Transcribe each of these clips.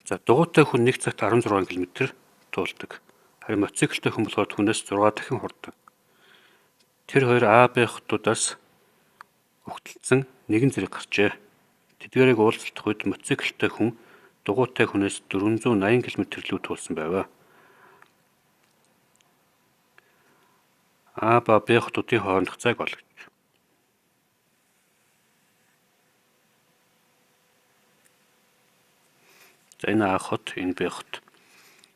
За дугуйтай хүн 1 цагт 16 км туулдаг. Харин мотоциклтэй хүн болохоор түүнээс 6 дахин хурдан. Тэр хоёр А, Б хотуудаас угталцсан нэгэн зэрэг гарчээ. Тэдгээрийг уулзалтах үед мотоциклтэй хүн дугуйтай хүнээс 480 км илүү туулсан байв. А ба Б хотуудын хоорондох зайг олгож. За энэ А хот, энэ Б хот.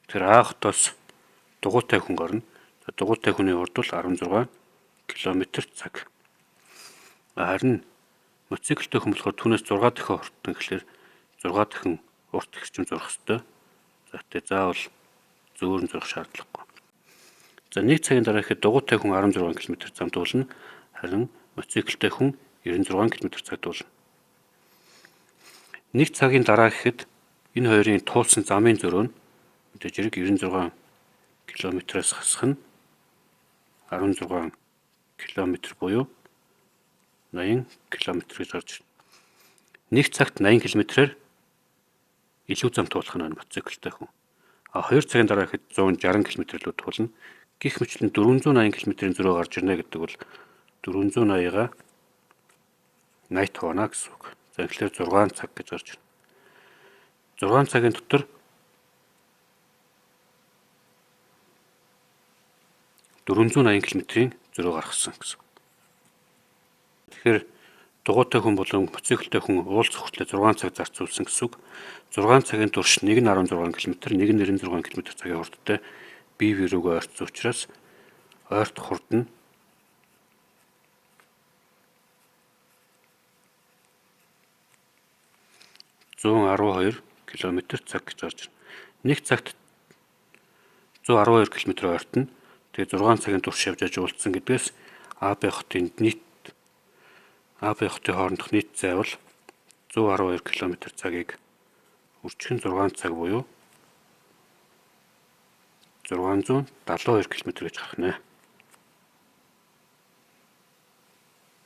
Тэгэхээр А хотоос дугуйтай хүн гарна. За дугуйтай хүний хурд бол 16 км/цаг. Харин мотоциклтэй хүн болохоор түүнээс 6 дахин хурдан гэхлээр 6 дахин урт эрчим зурах ёстой. За тэгээ заавал зөөр нь зурах шаардлагагүй. За 1 цагийн дараа ихэд дугуйтай хүн 16 км зам туулна. Харин мотоциклтэй хүн 96 км/цаг туулна. 1 цагийн дараа гэхэд энэ хоёрын туулсан замын зөрөө нь мэдээж хэрэг 96 км-аас хасах нь 16 км буюу 80 км гэж гарч ирнэ. 1 цагт 80 км-ээр илүү зам туулах нь мотоциклтэй хүн. А 2 цагийн дараа ихэд 160 км илүү туулна. Гэх мэтлэн 480 км-ийн зөрөө гарч ирнэ гэдэг бол 480-аа 80 хуваана гэсэн үг. За тэгэхээр 6 цаг гэж гарч ирнэ. 6 цагийн дотор 480 км-ийн зөрөө гаргасан гэсэн. Тэгэхээр дугуйтай хүн болон мотоциклтэй хүн уулзах хүртлээр 6 цаг зарцуулсан гэсэн үг. 6 цагийн турш нэг нь 16 км, нэг нь 96 км цагийн хурдтай бие бие рүүгээ ойртсон учраас ойртох хурд нь 112 км/цаг гэж гарч ирнэ. 1 цагт 112 км ойртоно. Тэгээ 6 цагийн турш явж аж уулзсан гэдгээс А Б хотын нийт А Б хотын хоорондох нийт зай бол 112 км/цагийг үржих нь 6 цаг буюу 672 км гэж гарах нэ.